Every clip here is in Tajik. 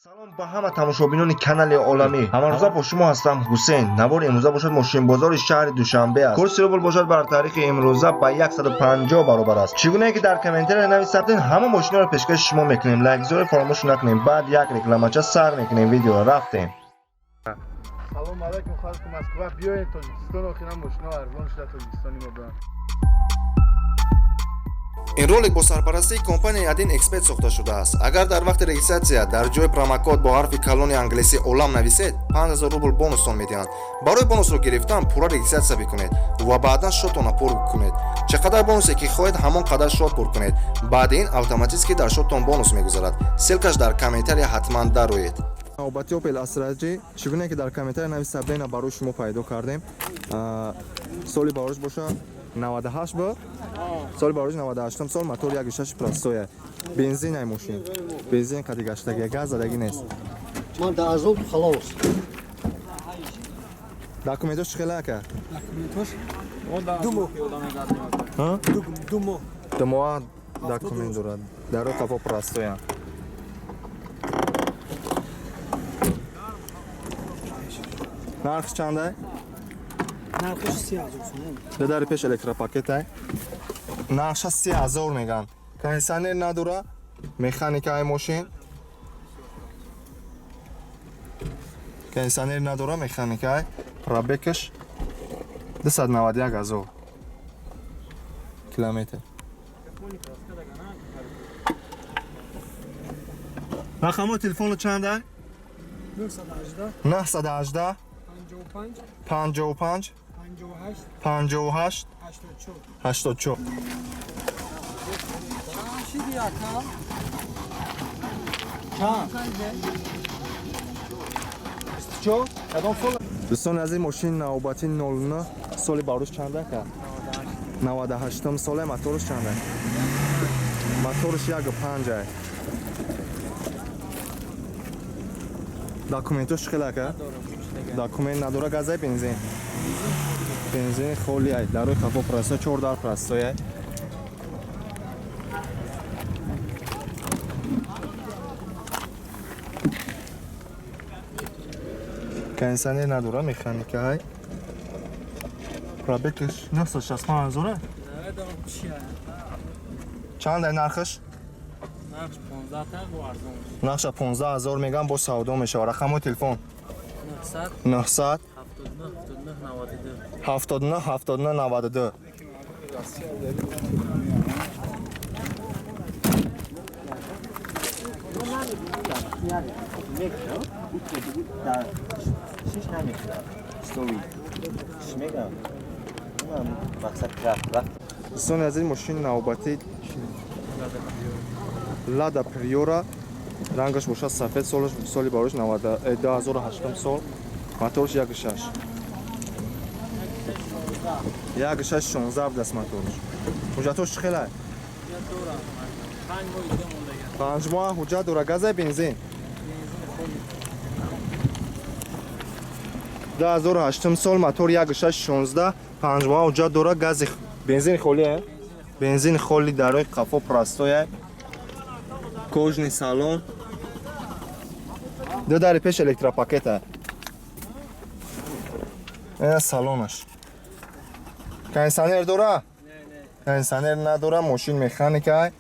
Салом ба ҳама тамошобинони канали Оламӣ. Ҳамарӯза бо шумо ҳастам Ҳусейн. Навори имрӯза бошад мошинбозори шаҳри Душанбе аст. Курси рубл бошад бар таърихи имрӯза ба 150 баробар аст. Чӣ гунае ки дар комментария нависабдин, ҳама мошиноро пешкаши шумо мекунем. Лайкзори фаромӯш накунем. Баъд як рекламача сар мекунем видеоро. Рафтем. Салом алайкум, халқи Москва. Биёед Тоҷикистон, охиран мошино арзон шуда Тоҷикистони мо ба. Ин ролик бо сарпарастии компанияи Один Эксперт сохта шудааст. Агар дар вақти регистратсия дар ҷои промокод бо ҳарфи калони англисӣ Олам нависед, 5000 рубл бонустон медиҳанд. Барои бонусро гирифтан пурра регистратсия бикунед ва баъдан шотонро пур кунед. Чӣ қадар бонусе ки хоҳед, ҳамон қадар шот пур кунед. Баъди ин автоматически дар шоттон бонус мегузарад. Ссылкаш дар комментария, ҳатман дароед. Навбати Opel Astra J, чӣ гуна ки дар комментария нависабдена, барои шумо пайдо кардем. Соли барош боша 98 буд. Соли барош 98 сол, мотор 1.6 простой. Бензин ай мошин. Бензин қади гаштаги, газ задаги нест. Ман дар азоб халос. Документош чӣ хела, ака? Документош 2 моҳ. Ҳа? 2 моҳ. 2 моҳ документ дорад. Даро қафо простоя. Нархш чандай? Нархиш 30 000 сомон. Дадари пеш электропакетай. Нархша 30 000 меган. Кондиционер надора, механикаи мошин. Кондиционер надора, механикай. Пробегаш 291 ҳазор километр. Рақамҳои телефоно чандай? 918 918 55 55 58 58 84. 84. Шиди ака? Чанд? 24? Кадом сол? Дӯстони азиз, мошини навбати 09, соли барош чанда, ака? 98 соле, моторш чанда? Моторш 1.5. Документош чӣ хел, ака? Документ надора, газай бензин? Бензин холи ай, дарои қафо простой, чор дар простой ай. Кондиционер надора, механика ай. Пробегаш 965 ҳазора? Чанд ай нархаш? Нарх 15 та бо арзон. Нархша 15 ҳазор меган, бо савдо мешавад. Рақамҳои телефон? 900 900 79 79 92. 79 79 92. Дӯстони азиз, мошини навбатӣ Лада Приора, рангаш бошад сафед, солаш соли барош 2008 сол, моторш 1.6, 1.6 16 будаст моторш. Ҳуҷҷатош чӣ хелай? 5 моҳ дига мондага. 5 моҳ ҳуҷҷат дора, газай бензин? 2008 сол, мотор 1.6 16, 5 моҳ ҳуҷҷат дора, гази бензини холӣ, бензини холи, дарои қафо простоя, кожаный салон, ду дари пеш электропакета. Ина салонаш. Кондиционер дора? Кондиционер надора, мошин механика.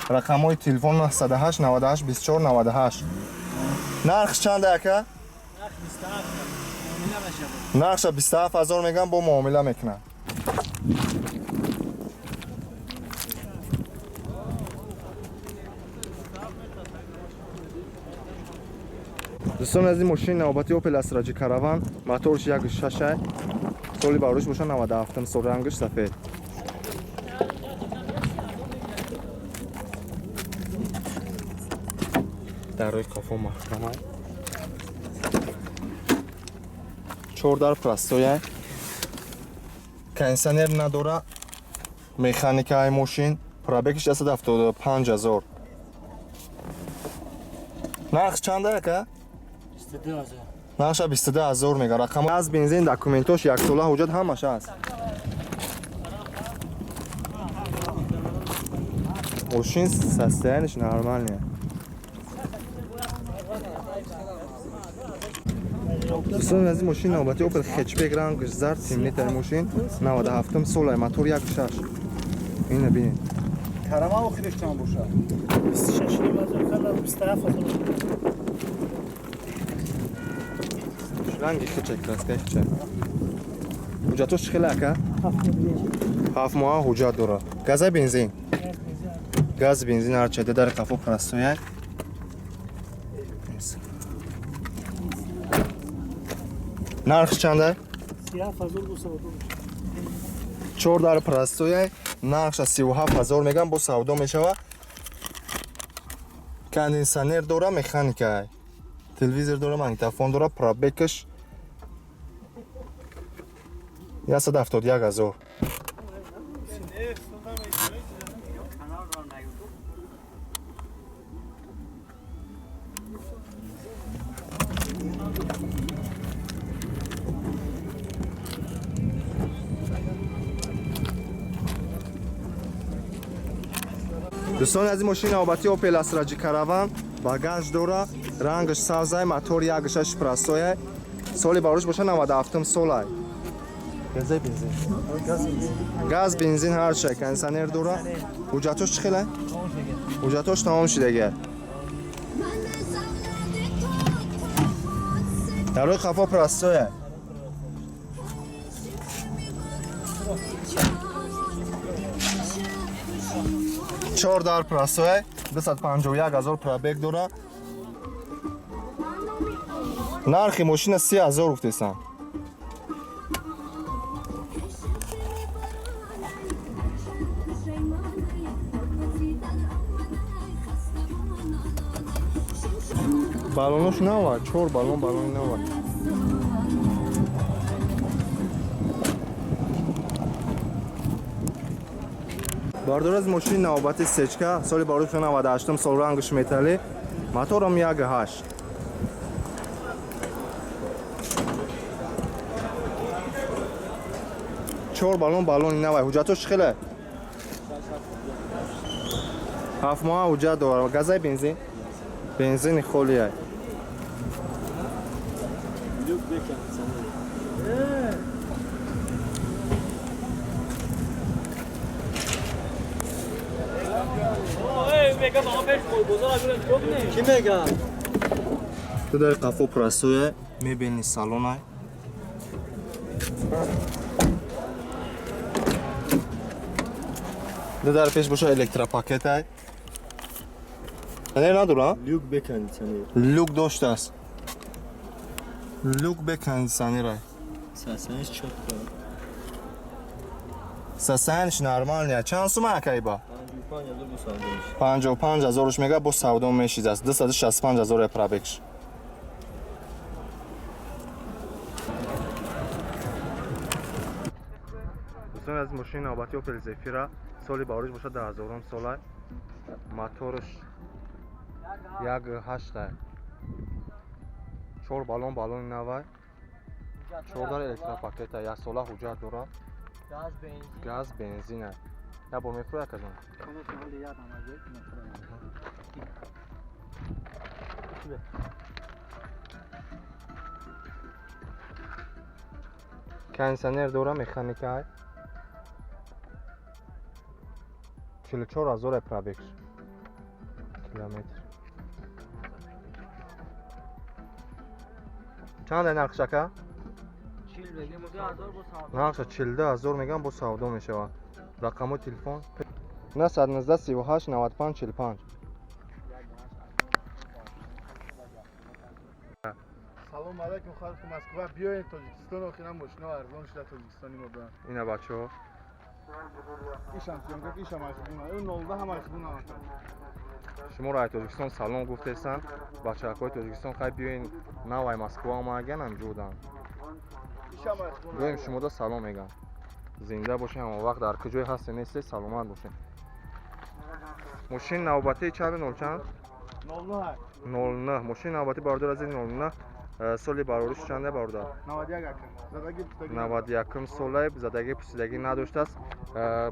Рақамҳои телефон 908 98 24 98. Нархш чанда, ака? Нарх 27 муомила мешавад. Нархша 27 ҳазор меган, бо муомила мекунад. Дӯстони азиз, мошини навбати Opel Astra J Caravan, моторш 1.6 ай, соли барош боша 97 сол, рангаш сафед. Дарои қафо маҳкам ай, чор дар простой ай, кондиционер надора, механика ай мошин, пробегаш 175 ҳазор. Нарх чанда, ака? 22 ҳазор. Нархша 22 ҳазор мега. Рақам аз бензин, документош яксола, ҳуҷҷат ҳамаш ҳаст. Мошин состояниеш нормальное. Дӯстони азиз, мошини навбати Opel Hatchback, рангаш зард, темнитари мошин, 97 солай, мотор 1.6. Ина бинед. Карама охираш чанд бошад? 26 ҳазор, хала 27 ҳазор. Ранги хича, краска хича. Ҳуҷҷатош чӣ хеле, ака? 7 моҳа ҳуҷҷат дорад. Газа бензин? Газ бензин ҳарча дар қафо простояк. Нарх чанда? 37 ҳазор бо савдо. Чор дар простояй, нархша 37 000 мегам, бо савдо мешава. Кондиционер дора, механика. Телевизор дора, магнитофон дора, пробегаш 171 000. Дӯстони азиз, мошини навбати Opel Astra G Caravan, багаж дора, рангаш сабзай, мотор 1.6, простояй, соли барош боша 97 солай. Газай бензин? Газ бензин ҳарча, кондиционер дора. Ҳуҷҷатош чӣ хелай? Ҳуҷҷатош тамом шудагия. Дар рӯи қафо простоя. Чор дар простоя, 251 000 пробег дора. Нархи мошина 30 000 гуфтесам. Баллонош нава, чор баллон, баллони нава. Бардор аз мошини навбати сечка, соли барош 98 сол, рангаш металли, моторам 1.8. Чор баллон, баллони навай. Ҳуҷҷатош чӣ хеле? 7 моҳа ҳуҷҷат дорад. Газай бензин? Бензини холияй. Люк бе кондиционер. Кӣ мега? Ту дар қафо простоя, мебини салонай. Ду дар пеш боша электропакетай. Не надора? Люк бе кондиционер. Люк доштааст. Люк бе кондиционерай. Сасаниш чётко. Сасаниш нормальная. Чанд сума, акайба? 55 ҳазор бо савдо мешавад. 55 ҳазорш мега, бо савдо мешизаст. 265 ҳазор пробегш. Дӯстони аз, мошини навбати Opel Zafira, соли барош бошад 2000 сола, моторш 1.8, чор баллон, баллони навай, чордар электропакета, як сола ҳуҷҷат дора. Газ бензин. Газ бензина. Як бор мефурӯ, акаҷон? Кондиционер дора, механика. 44 000 пробегш километр. Чанд нархш, ака? Нархша 42 000 мегам, бо савдо мешавад. Рақамҳои телефон 919 38 95 45. Салом алайкум, халқи Москва, биёед Тоҷикистон, охиран мошино арзон шуда Тоҷикистони мо ба. Ина бачаҳо. Ишам съёмка, ишам айхбуна. Ӯ 09 ҳам айхбуна. Шуморо ай Тоҷикистон салом гуфтесанд бачаҳакҳои Тоҷикистон. Хай, биёен, навай Москва омаганам ҷудан. Ишам айхбуна. Доим шумода салом мегам. Зинда бошед, ҳама вақт дар куҷое ҳастед нестед, саломат бошед. Мошини навбатии чанде, нол чанд? 09. 09. Мошини навбатӣ, бародар азиз, 09. Соли барориш чанде, бародар? 91, ака. Задаги пустаги. 91 солаи, задаги пусидагӣ надоштааст.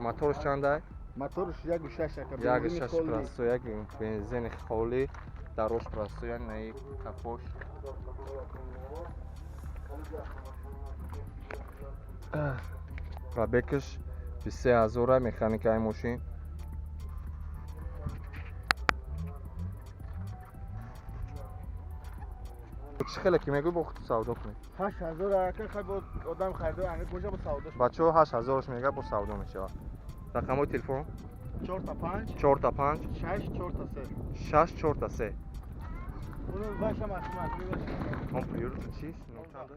Моторш чандай? Моторш 1.6, ака. Як Бензини шаш холӣ. простой, як бензини холӣ. Дарош простой, наи капош. Пробегаш 23 000, механикаи мошин. Чӣ хеле ки мегӯй, бо худ савдо кунед. 8000 ака, хай, бо одам харидор ани боша, бо савдо. Бачаҳо, 8000-ш мега, бо савдо мешавад. Рақамҳои телефон? 4 та 5. 4 та 5. 6 4 та 3. 6 4 та 3. Уну ваша машина. Он приёр чист? Чанда?